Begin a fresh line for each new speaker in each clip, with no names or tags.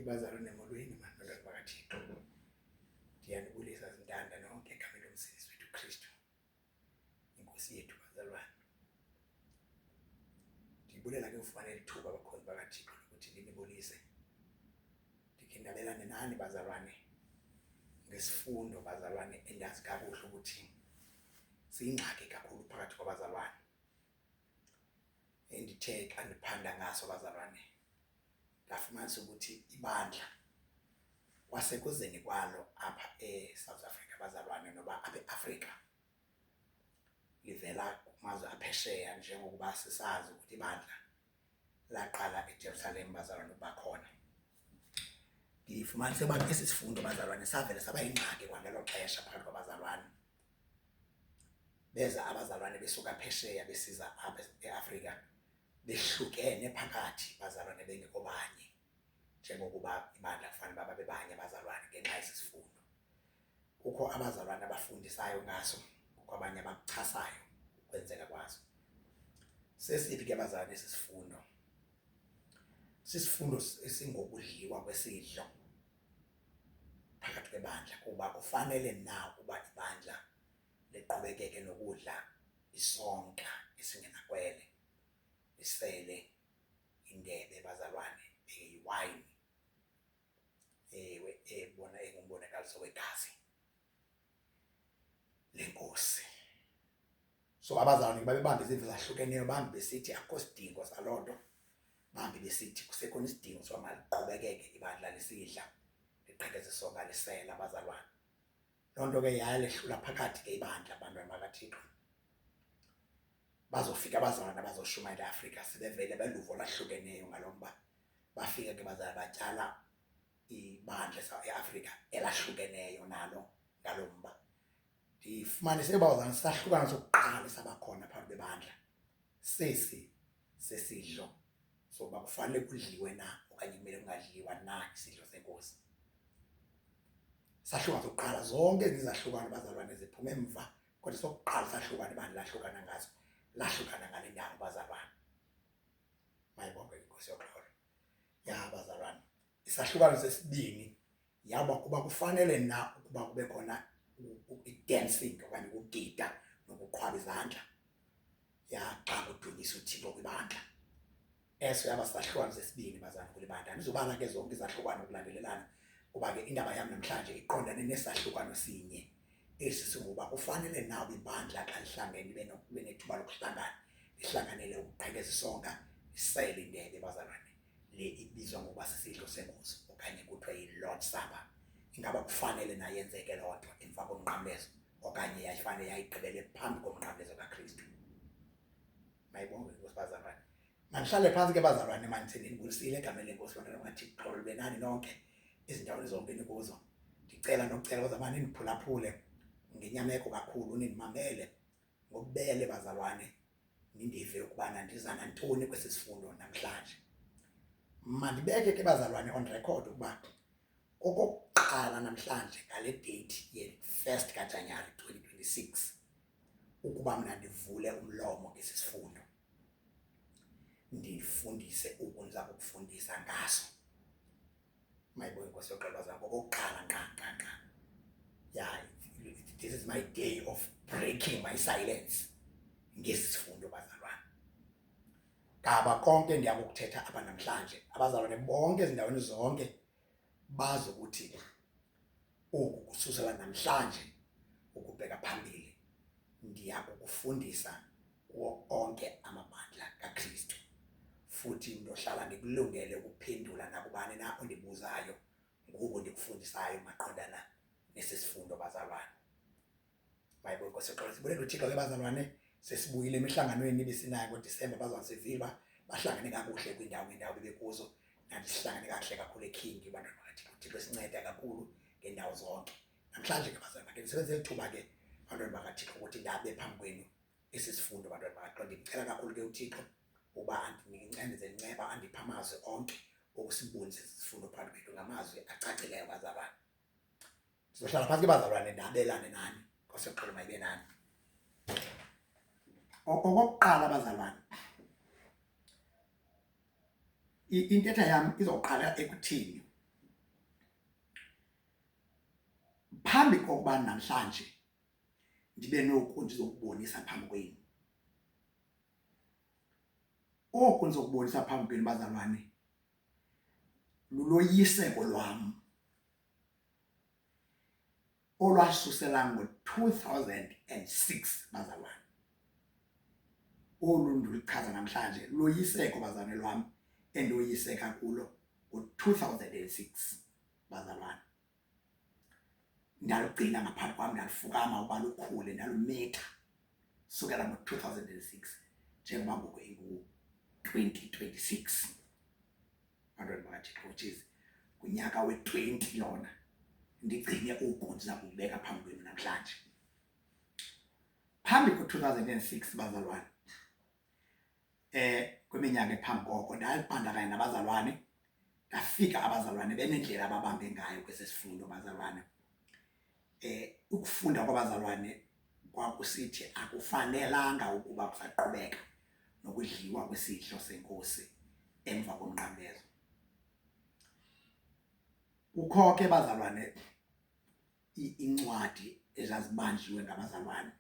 Bazalwane molweni bantwana bakaThixo. Ndiyanibulisa zintanda nonke egameni loMsindisi wethu uKristu, iNkosi yethu bazalwane. Ndibulela ke ufumana eli thuba bakhonzi bakaThixo lokuthi ndinibulise. Ndikhe ndabelane nani bazalwane ngesifundo bazalwane endazi kakuhle ukuthi siyingxaki kakhulu phakathi kwabazalwane. Endithe xa ndiphanda ngaso bazalwane ndafumanisa ukuthi ibandla kwasekuzeni kwalo apha eSouth Africa bazalwane noba apha eAfrika livela kumazwe aphesheya njengokuba sisazi ukuthi ibandla laqala eJerusalem bazalwane ukuba khona. Ndifumanise uba esi sifundo bazalwane savele saba yingxaki kwangelo xesha phakathi kwabazalwane. Beza abazalwane besuka phesheya besiza apha eAfrika behlukene phakathi bazalwane bengekho banye njengokuba ibandla kufanele uba babe banye abazalwane ngenxa yesi sifundo. Kukho abazalwane abafundisayo ngaso, kukho abanye abakuchasayo ukwenzeka kwaso. Sesiphi ke bazalwane esi sifundo? Sisifundo esingokudliwa kwesidlo phakathi kwebandla kuba kufanele na ukuba ibandla liqhubekeke nokudla isonka esingenakwele lisele indebe bazalwane eyiwayini ewe ebona engumbonakaliso wegazi lenkosi. So abazalwane babebamba izimvo ezahlukeneyo, bambi besithi akukho sidingo saloo nto, bambi besithi kusekhona isidingo soba maliqhubekeke ibandla lisidla liqhekeze isonka lisela abazalwane. Loo nto ke yalehlula phakathi ke ibandla abantwana bakaThixo. Bazofika abazalwane abazoshumayela eAfrika sebevele beluvo olwahlukeneyo ngalo mba. Bafika ke bazalwane batyala ibandla eAfrika elahlukeneyo nalo ngalo mba. Ndifumanise uba bazalwane isahlukano sokuqala esabakhona phakathi kwebandla sesi sesidlo sokuba kufanele kudliwe na okanye kumele kungadliwa na isidlo senkosi. Sahlukana sokuqala zonke ezinye izahlukano bazalwane ziphume emva, kodwa sokuqala sahlukana ibandla lahlukana ngaso, lahlukana ngale ndawo bazalwane. Mayibongwe inkosi yoxolo. Ya bazalwane, isahlukano sesibini yaba kuba kufanele na ukuba kube khona i-dancing okanye ukugida nokuqhwaba izandla ya xa kudunyiswa uThixo kwibandla. Eso yaba sahlukano sesibini bazalwane kule bandla. Andizubala ke zonke izahlukano kulandelelana kuba ke indaba yam namhlanje iqondane nesahlukano sinye esi singuba kufanele na ibandla xa lihlangene libe nethuba lokuhlangana lihlanganele ukuqhekeza isonka lisele indebe bazalwane le ibizwa ngokuba sisidlo senkosi okanye kuthiwe yi-Lord Supper. Ingaba kufanele na yenzeke loo nto emva komnqamlezo okanye yayifanele yayigqibele phambi komnqamlezo kaKristu? Mayibongwe inkosi bazalwane. Manihlale phantsi ke bazalwane, mani sendinibulisile egameni lenkosi bantwana bakaThixo, xolo lube nani nonke ezindaweni zonke enikuzo. Ndicela nokucela bazalwane nindiphulaphule ngenyameko kakhulu, nindimamele ngobubele bazalwane, nindive ukubana ndiza nantoni kwesi sifundo namhlanje. Mandibeke ke bazalwane on record ukuba okokuqala namhlanje ngale date ye-1 kaJanuwari 2026 ukuba mna ndivule umlomo ngesi sifundo ndifundise oku ndiza kukufundisa ngaso. Mayibonge inkosi yoxolo bazalwane, okokuqala ngqa ngqa ngqa. Yeah, this is my day of breaking my silence ngesi sifundo bazalwane. Ngaba konke ndiya kukuthetha apha namhlanje, abazalwane bonke ezindaweni zonke bazi ukuthi oku kususela namhlanje ukubheka phambili ndiya kukufundisa kuwo onke amabandla kaKristu futhi ndohlala ndikulungele ukuphendula nakubani na ondibuzayo ngoku ndikufundisayo maqondana nesi sifundo bazalwane. Mayibonge inkosi yoxolo. Sibulela uThixo ke bazalwane, sesibuyile emihlanganweni ebesinayo ngoDisemba bazalwane, sivile uba bahlangane kakuhle kwiindawo ngeendawo bebekuzo. Nathi sihlangane kakuhle kakhulu eKing bantwana bakaThixo. UThixo esinceda kakhulu ngeendawo zonke. Namhlanje ke bazalwane makhe ndisebenzise eli thuba ke bantwana bakaThixo ukuthi ndabe phambi kwenu esi sifundo bantwana bakaThixo. Ndimcela kakhulu ke uThixo uba andinike inceba inceba andiphe amazwi onke okusibonisa esi sifundo phambi kwethu ngamazwi acacileyo bazalwane. Sizohlala phantsi ke bazalwane ndabelane nani. Nkosi yoxolo mayibe nani. Okokuqala bazalwane, intetha yam izoqala ekuthini. Phambi kokuba namhlanje ndibe noku ndizokubonisa phambi kwenu, oku ndizokubonisa phambi kwenu bazalwane luloyiseko lwam olwasusela ngo-2006 bazalwane. Olu ndiluchaza namhlanje loyiseko bazalwane lwam endoyiseka kulo ngo-2006 bazalwane. Ndalugcina ngaphambi kwam, ndalufukama uba lukhule, ndalumitha sukela ngo-2006 njengoba ngoku ingu-2026 bantwana bakaThixo, which is kunyaka we-20 lona. Ndigcine oku ndiza kukubeka phambi kwenu namhlanje. Phambi ko-2006 bazalwane, kwiminyaka ephambi koko ndabandakanya nabazalwane, ndafika abazalwane benendlela ababambe ngayo kwesi sifundo bazalwane. Ukufunda kwabazalwane kwakusithi akufanelanga ukuba kusaqhubeka nokudliwa kwesidlo senkosi emva komnqamlezo. Kukho ke bazalwane incwadi ezazibanjiwe ngabazalwane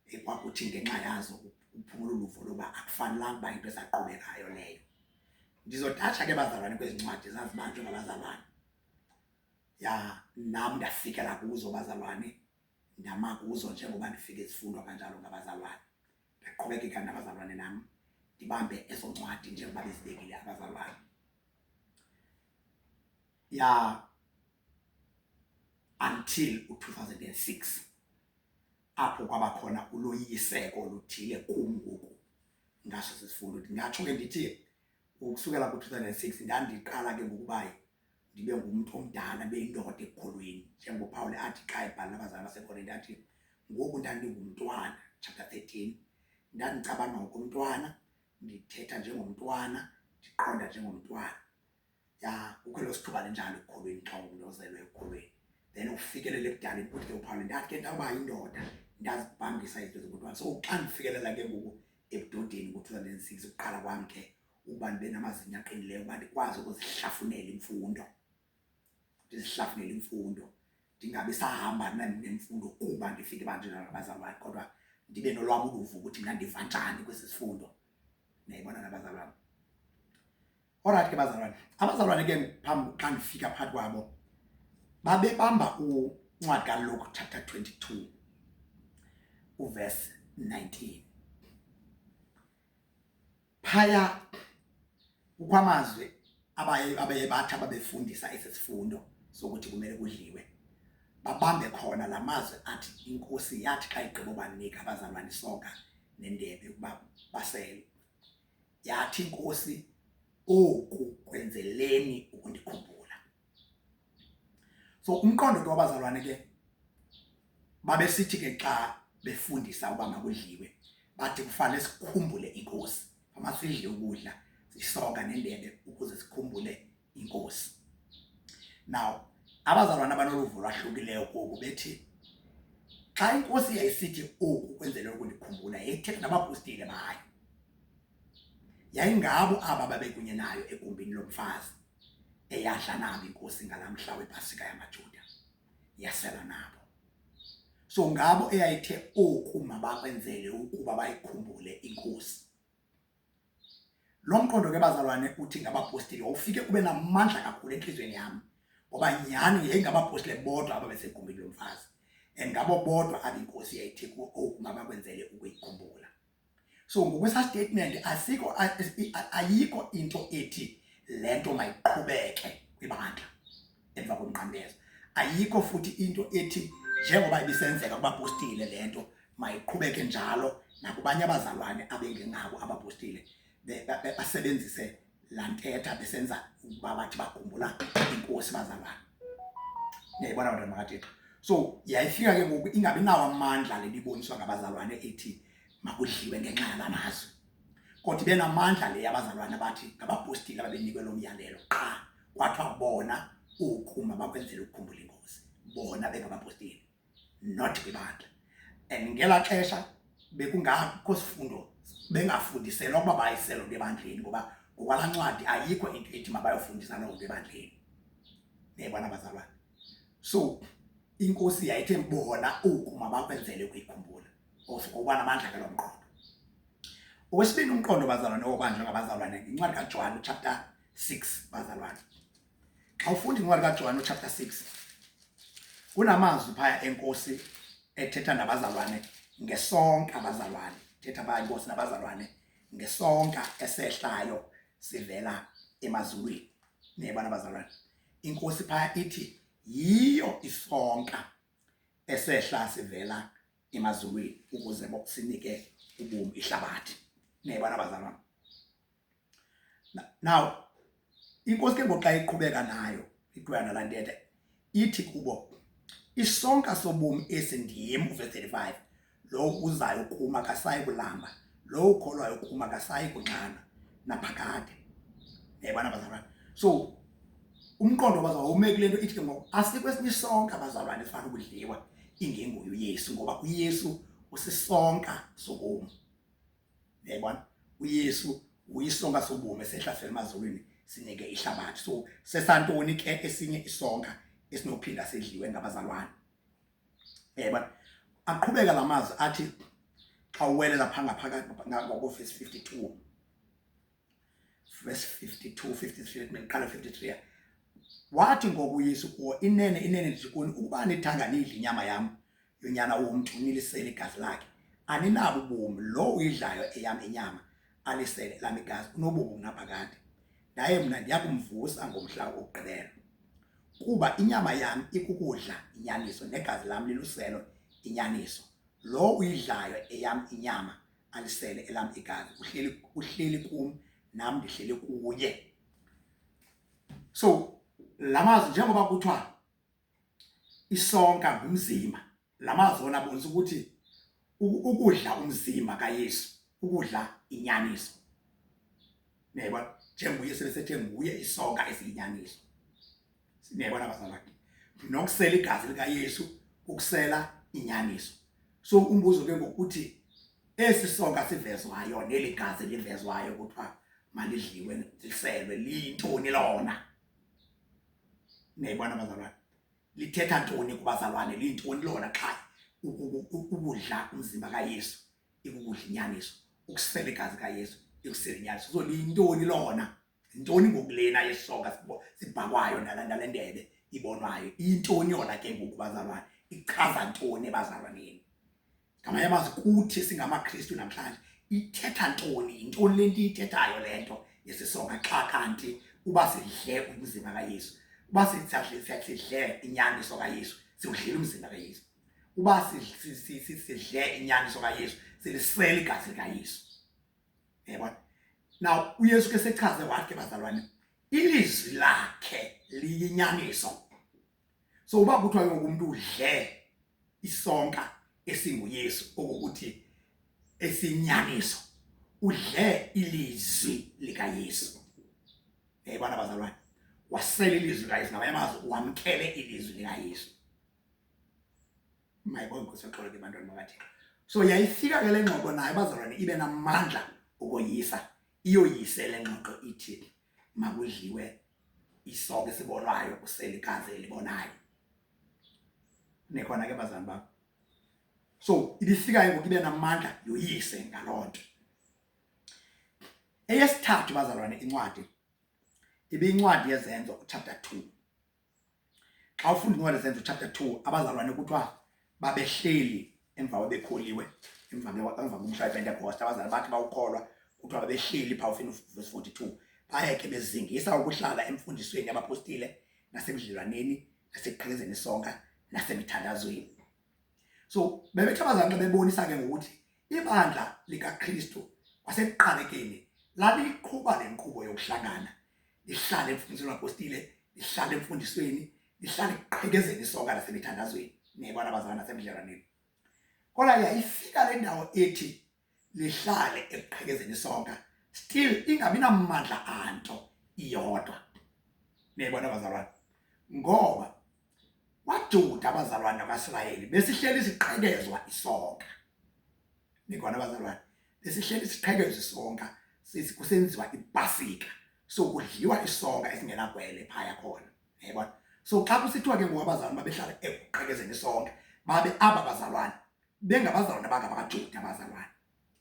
ekwakuthi ngenxa yazo uphumula uluvo loba akufanelanga uba into esaqhubekayo leyo. Ndizotatsha ke bazalwane kwezi ncwadi zazibanjwe ngabazalwane. Ya, nam ndafikela kuzo bazalwane, ndama kuzo njengoba ndifike ezifundwa kanjalo ngabazalwane. Ndaqhubekeka nabazalwane nam ndibambe ezo ncwadi njengoba bezibekile abazalwane. Ya, until u-2006 apho kwaba khona uloyiseko oluthile kum ngoku ngaso sisifundo. Ndingatsho ke ndithi ukusukela ku-2006 ndandiqala ke ngokuba ndibe ngumntu omdala, ndibe yindoda ekukholweni, njengoba uPaul athi xa ebhala abazali baseKorinte athi ngoku ndandingumntwana, chapter 13, ndandicabanga ngokomntwana, ndithetha njengomntwana, ndiqonda njengomntwana. Ya, kukho elo sithuba linjalo ekukholweni xa ungumntu ozelwe ekukholweni, then ufikelele ebudaleni. Uthi ke uPaul ndathi ke ndawuba yindoda ndazibhambisa izinto zobuntwana. So xa ndifikelela ke ngoku ebudodeni ngo-2006, ukuqala kwam ke ukuba ndibe namazinyo aqinileyo uba ndikwazi ukuzihlafunela imfundo, ndizihlafunele imfundo, ndingabi sahamba nemfundo kuba ndifike ebantwini nabazalwane, kodwa ndibe nolwam uluvo ukuthi mna ndiva njani kwesi sifundo. Niyayibona nabazalwane. Alright ke bazalwane, abazalwane ke phambi xa ndifika phakathi kwabo babebamba uncwadi kaLuke chapter 22 uverse 19. Phaya kukho amazwi abaye bathi ababefundisa esi sifundo sokuthi kumele kudliwe, babambe khona la mazwi athi inkosi yathi xa igqiba ubanika abazalwane isonka nendebe ukuba basele, yathi inkosi oku kwenzeleni ukundikhumbula. So umqondo ke wabazalwane ke babesithi ke xa befundisa uba makudliwe, bathi kufanele sikhumbule inkosi, masidle ukudla isonka nendebe ukuze sikhumbule inkosi. Now abazalwane abanoluvo lwahlukileyo koku bethi xa inkosi yayisithi oku kwenzele ukundikhumbula, yayithetha nabapostile bayo, yayingabo aba babekunye nayo egumbini lomfazi eyadla nabo inkosi ngalamhla wePasika yamaJuda, yasela nabo. So ngabo eyayithe oku mabakwenzele ukuba bayikhumbule inkosi. Lo mqondo ke bazalwane uthi ngabapostile wawufike ube namandla kakhulu entliziyweni yam, ngoba nyhani yayingabapostile bodwa ababesegumbini lomfazi, and ngabo bodwa abinkosi yayithe oku mabakwenzele ukuyikhumbula. So ngokwesa statement asikho, ayikho into ethi le nto mayiqhubeke kwibandla emva komnqamlezo. Ayikho futhi into ethi njengoba ibisenzeka kubapostile le nto mayiqhubeke njalo nakubanye abazalwane abengengabo abapostile, basebenzise laa ntetha besenza ukuba bathi bakhumbula inkosi bazalwane. Niyayibona bantwana bakaThixo. So yayifika ke ngoku ingabi nawo amandla le biboniswa ngabazalwane ethi makudliwe ngenxa yala mazwi, kodwa ibe namandla le yabazalwane abathi ngabapostile ababenikwe lo myalelo qha, kwathiwa bona oku mabakwenzele ukukhumbula inkosi, bona bengabapostile, not kwibandla. And ngelaa xesha bekungakho sifundo, bengafundiselwa ukuba bayiselo nto ebandleni, ngoba ngokwalaa ncwadi ayikho into ethi mabayofundisa loo nto ebandleni. Niyayibona bazalwane. So Inkosi yayithe bona oku mabakwenzele ukuyikhumbula, ngokuba namandla ke lo mqondo. Owesibini umqondo bazalwane obanjwe ngabazalwane yincwadi kaJohn chapter 6 bazalwane. Xa ufunda incwadi kaJohn chapter 6 kunamazwi phaya enkosi ethetha nabazalwane ngesonka bazalwane, thetha phaya inkosi nabazalwane ngesonka esehlayo sivela emazulwini. Niyabona bazalwane, inkosi phaya ithi yiyo isonka esehla sivela emazulwini ukuze sinike ubomi ihlabathi. Niyabona bazalwane. Now inkosi ke ngoku xa iqhubeka nayo iqhubeka nalaa ntetha ithi kubo isonka sobomi esi ndim, uvesi 35, lowo uzayo kum akasayi kulamba, lowo ukholwayo kum akasayi kunxanwa naphakade. Yayibona bazalwane? So umqondo bazalwane ume kule nto ithi ke ngoku asikho esinye isonka bazalwane esifana ukudliwa ingenguye uYesu, ngoba uYesu usisonka sobomi. Uyayibona? UYesu uyisonka sobomi esehla sivela emazulwini sinike ihlabathi. So sesantoni ke esinye isonka esinophinda sidliwe ngabazalwane? Uyayibona? Aqhubeka la mazwi athi xa uwelela pha ngaphakathi ngokovesi 52, verse 52, 53, mendiqala 53, wathi ngoku uYesu kuwo, inene inene ndithi kuni, ukuba nithanga nidle inyama yam yonyana womntu nilisele igazi lakhe, aninabo ubomi. Lo uyidlayo eyam inyama alisele elam igazi unobomi obungaphakade, ndaye mna ndiya kumvusa ngomhla wokugqibela. Kuba inyama yam ikukudla inyaniso, negazi lam liluselo inyaniso. Lo uyidlayo eyam inyama alisele elam igazi uhleli kum, nam ndihleli kuye. So la mazwi, njengoba kuthiwa isonka ngumzimba, la mazwi wona abonisa ukuthi ukudla umzimba kaYesu ukudla inyaniso. Niyayibona, njengoba uYesu besethe nguye isonka esiyinyaniso. Niyayibona bazalwane, nokusela igazi likaYesu ukusela inyaniso. So umbuzo ke ngokuthi esi sonka sivezwayo neli gazi livezwayo kuthiwa malidliwe liselwe liyintoni lona? Niyayibona bazalwane, lithetha ntoni kubazalwane, liyintoni lona xa ukudla umzimba kaYesu ikukudla inyaniso, ukusela igazi kaYesu ikusela inyaniso? So liyintoni lona? Yintoni ngoku lena yesonka sibhakwayo nale ndebe ibonwayo? Iyintoni yona ke ngoku bazalwane? Ichaza ntoni ebazalwaneni? Ngamanye amazwi kuthi singamaKristu namhlanje ithetha ntoni? Yintoni le nto iyithethayo le nto yesisonka xa kanti uba sidle umzimba kaYesu, uba sidle inyaniso kaYesu, siwudlile umzimba kaYesu, uba sidle inyaniso kaYesu, silisele igazi likaYesu. Yabona? Now uYesu ke sechaze wathi ke bazalwane, ilizwi lakhe liyinyaniso. So uba kuthiwa ke umuntu udle isonka esinguYesu, okokuthi esinyaniso, udle ilizwi likaYesu. Yayibona bazalwane, wasela ilizwi likaYesu, ngamanye amazwi wamkele ilizwi likaYesu. Mayibonge Nkosi yoxolo ke bantwana bakaThixo. So yayifika ke le ngxoxo nayo bazalwane ibe namandla okoyisa, iyoyise le ngxoxo ithi makudliwe isonka esibonwayo kusele igazi elibonayo. Nikhona ke bazalwane bam? So ibifika ke ngoku ibe namandla yoyise ngaloo nto. Eyesithathu bazalwane incwadi ibiyincwadi yeZenzo chapter 2. Xa ufunda incwadi yeZenzo chapter 2 abazalwane kuthiwa babehleli emva kwabekholiwe, emva komhla wePentecost, abazalwane bathi bawukholwa kuthiwa babehleli phaa ufina verse 42, baye ke bezingisa ukuhlala emfundisweni yabapostile nasebudlelwaneni nasekuqhekezeni isonka nasemithandazweni. So bebethi abazalwane bebonisa ke ngokuthi ibandla likaKristu kwasekuqalekeni laliqhuba le nkqubo yokuhlangana, lihlale emfundisweni wabapostile, lihlale emfundisweni, lihlale ekuqhekezeni isonka nasemithandazweni, niyayibona abazalwane, nasebudlelwaneni. Kodwa yayifika le ndawo ethi lihlale ekuqhekezeni isonka still ingabi namandla anto iyodwa. Niyayibona abazalwane, ngoba kwaJuda abazalwane nakwaIsrayeli besihleli siqhekezwa isonka. Nikhona abazalwane, besihleli siqhekezwa isonka kusenziwa iPasika, so kudliwa isonka esingenagwele phaya khona. Yayibona? So xa kusithiwa ke ngoku abazalwane babehlala ekuqhekezeni isonka, babe aba bazalwane bengabazalwane bangabakaJuda abazalwane,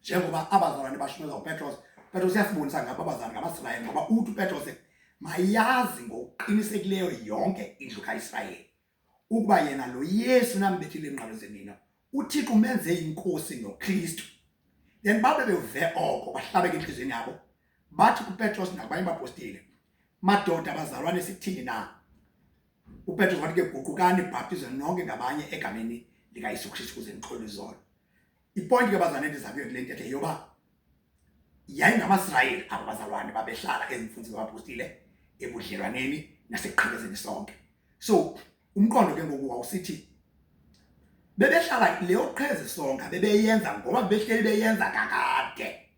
njengoba abazalwane bashumayeza uPetros. UPetros uyasibonisa ngabo abazalwane ngamaSirayeli, ngoba uthi uPetros mayazi ngokuqinisekileyo yonke indlu kaIsrayeli ukuba yena lo Yesu nambethile emnqamlezweni nina, uThixo umenze inkosi noKristu. Then babe beve oko bahlabeka enhliziyweni yabo, bathi kuPetros nakubanye abapostile, madoda bazalwane, sithini na? UPetros wathi ke, guqukani bhaptizwe nonke ngabanye egameni likaYesu Kristu ukuze nixolwe izono. Ipoint ke bazalwane endiza kuyo kule ntetho yeyoba yayingamaSirayeli abo bazalwane babehlala ezimfundisweni zabapostile, ebudlelwaneni nasekuqhekezeni sonke. So umqondo ke ngoku wawusithi bebehlala leyo qheze sonka bebeyenza ngoba behleli beyenza kakade,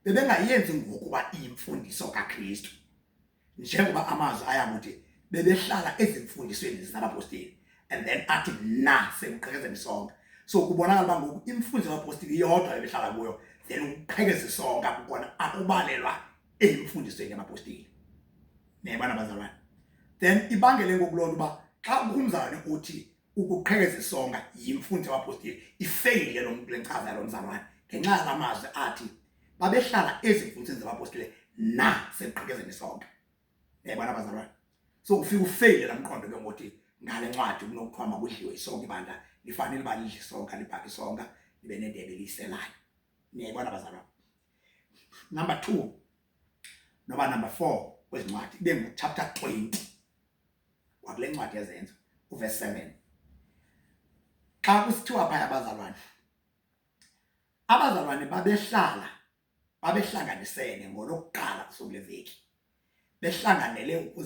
bebengayenzi ngokuba iyimfundiso kaKristu, njengoba amazwi ayakuthi bebehlala ezimfundisweni zabapostile and then athi na sekuqhekezeni sonke. So kubonakala uba ngoku imfundiso yabapostile iyodwa bebehlala kuyo, then ukuqhekeza isonka kukona akubalelwa eyimfundisweni yabapostile. Niyayibona bazalwane? Then ibangele ngoku loo nto uba xa umzalwane uthi ukuqhekeza isonka yimfundiso yabapostile, ifeyile lo le nkcaza yalo mzalwane ngenxa yala mazwi athi babehlala ezimfundisweni zabapostile na sekuqhekezeni isonka. Niyayibona bazalwane? So ufike ufeyile la mqondo ke ngokuthi ngale ncwadi kunokuthiwa makudliwe isonka, ibandla lifanele uba lidle isonka, libhake isonka, libe nendebe eliyiselayo. Niyayibona bazalwane? Number 2 noba number 4 kwezincwadi ibe ngu-chapter 20 kwakule ncwadi yeZenzo, uverse 7, xa kusithiwa phaya abazalwane, abazalwane babehlala babehlanganisene ngolokuqala usuku leveki, behlanganele ukuze